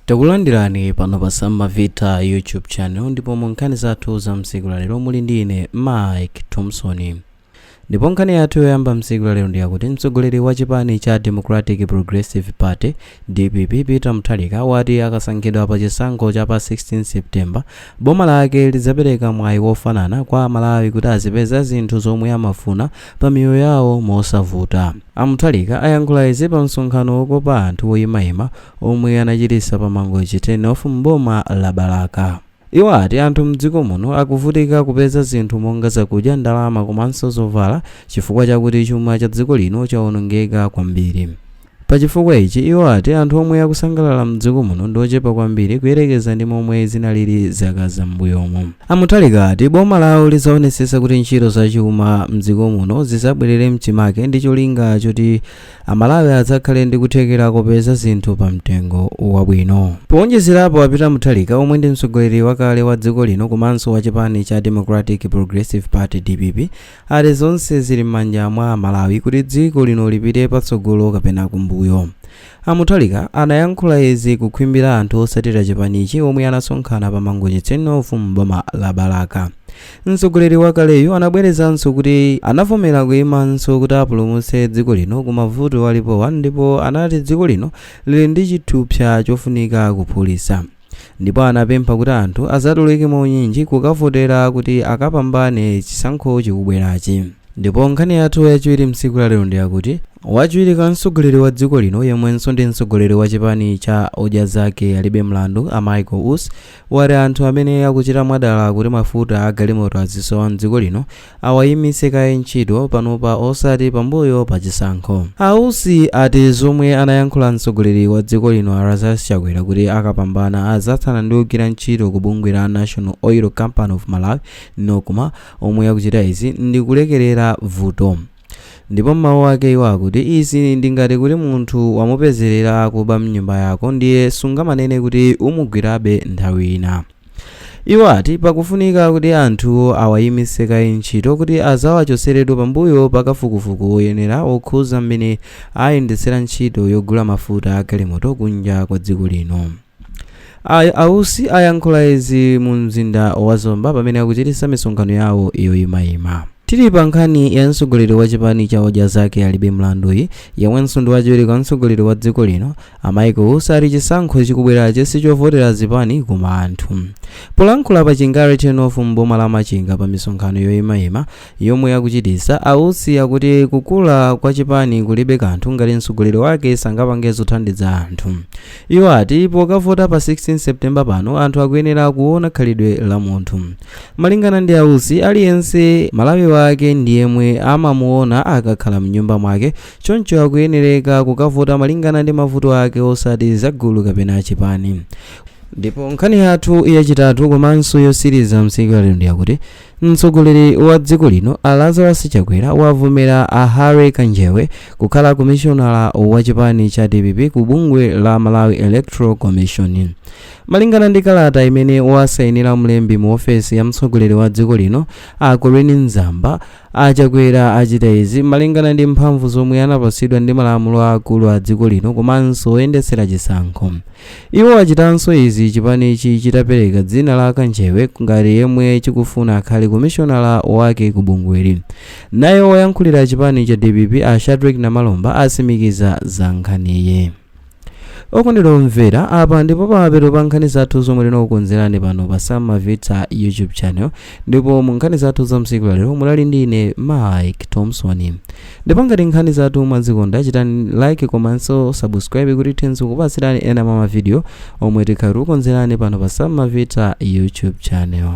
Takulandirani pano pa Sam Mavita YouTube channel, ndipo mu nkhani zathu za msiku lalero muli ndi ine Mike Thompson. Ndipo nkhani yathu yoyamba msiku lalero ndi yakuti mtsogoleri wa chipani cha Democratic Progressive Party, DPP, Peter Mutharika wati akasankhidwa pa chisankho cha pa 16 September, boma lake lidzapereka mwayi wofanana kwa Amalawi kuti azipeza zinthu zomwe amafuna pa miyoyo yawo mosavuta. A Mutharika ayankhula izi pa msonkhano wokopa anthu woyimayima omwe anachititsa pa Mangochi Turn-off m'boma la Balaka. Iwo ati anthu mdziko muno akuvutika kupeza zinthu monga zakudya, ndalama komanso zovala chifukwa chakuti chuma cha dziko lino chawonongeka kwambiri. Pachifukwa ichi, iwo ati anthu omwe akusangalala mdziko muno ndi ochepa kwambiri kuyerekeza ndi momwe zinalili zaka zam'mbuyomo. A Mutharika ati boma lawo lidzaonetsetsa kuti ntchito zachuma mdziko muno zizabwerere mchimake ndi cholinga choti Amalawi adzakhale ndi kuthekera kopeza zinthu pa mtengo wabwino. Powonjezerapo, a Peter Mutharika, omwe ndi mtsogoleri wakale wa dziko lino komanso wa chipani cha Democratic Progressive Party, DPP, ati zonse zili m'manja mwa Amalawi kuti dziko lino lipite patsogolo kapena kumbuyo. A Mutharika anayankhula izi kukhwimbi la anthu otsatira chipanichi omwe anasonkhana pa Mangochi Turn-off m'boma la Balaka. Mtsogoleri wakaleyu anabwerezanso kuti anavomera kuyimanso kuti apulumutse dziko lino ku mavuto alipowa, ndipo anati dziko lino lili ndi chithupsa chofunika kuphulitsa, ndipo anapempha kuti anthu adzatuluke maunyinji kukavotera kuti akapambane chisankho chikubwerachi. Ndipo nkhani yathu yachiwiri msiku lalero ndi yakuti wachiwiri kwa mtsogoleri wa dziko lino, yemwenso ndi mtsogoleri wa chipani cha Odya Zake Alibe Mlandu, a Michael Usi, wati anthu amene akuchita mwadala kuti mafuta a galimoto azisowa mdziko lino awayimitse kaye ntchito panopa, osati pambuyo pa chisankho. A Usi ati zomwe anayankhula mtsogoleri wa dziko lino a Lazarus Chakwera kuti akapambana adzathana ndi kugwira ntchito ku bungwe la National Oil Company of Malawi, NOCMA, omwe akuchita izi ndi kulekerera vuto. Ndipo mmawu ake iwo akuti izi ndi ngati kuti munthu wamupezerera akuba mnyumba yako, ndiye sungamanene kuti umugwirabe nthawi ina. Iwo ati pakufunika kuti anthu awayimitse kaye ntchito kuti azawachotseredwe pambuyo pa kafukufuku woyenera wokhuza mmene ayendetsera ntchito yogula mafuta a galimoto kunja kwa dziko lino. A Usi ayankhula izi mu mzinda wa Zomba pamene akuchititsa misonkhano yawo yoyimayima. Tili pa nkhani ya mtsogoleri wa chipani cha Odya Zake Alibe Mlanduyi, yemwenso ndi wachiwiri kwa mtsogoleri wa dziko lino, a Michael Usi, ati chisankho chikubwerachi sichovotera zipani koma anthu. Polankhula pa Chingale Turn-off m'boma la Machinga pa misonkhano yoyimayima yomwe akuchititsa, a Usi akuti kukula kwa chipani kulibe kanthu ngati mtsogoleri wake sangapange zothandiza anthu. Iwo ati pokavota pa 16 September pano, anthu akuyenera kuona khalidwe la munthu. Malingana ndi a Usi, aliyense Malawi wake ndi yemwe amamuona akakhala mnyumba mwake, choncho akuyenereka kukavota malingana ndi mavuto ake, osati zagulu kapena chipani. Ndipo nkhani yathu yachitatu komanso yosiriza msiku lalero ndi yakuti mtsogoleri wa dziko lino a Lazarus Chakwera wavomera a Harry Kanjewe kukhala komishonala wa chipani cha DPP ku bungwe la Malawi Electoral Commission. Malingana ndi kalata imene wasayinira mlembi mu ofesi ya mtsogoleri wa dziko lino a Colleen Zamba, a Chakwera achita izi malingana ndi mphamvu zomwe anapatsidwa ndi malamulo akulu a dziko lino komanso oyendetsera chisankho. Iwo achitanso izi chipanichi chitapereka dzina la Kanjewe ngati yemwe chikufuna akhale komishonala wake ku bungweli. Naye woyankhulira chipani cha DPP a Shadrack Namalomba atsimikiza za nkhaniyi. Okondedwa omvera, apa ndipo pamapeto pa nkhani zathu zomwe tinakukonzerani pano pa Sam Mavita YouTube channel, ndipo mu nkhani zathu za msiku lalero munali ndi ine Mike Thompson. Ndipo ngati nkhani zathu mwazikonda, chitani like komanso subscribe kuti tithenso kupatsirani ena mwa mavidiyo omwe tikhala tikukonzerani pano pa Sam Mavita YouTube channel.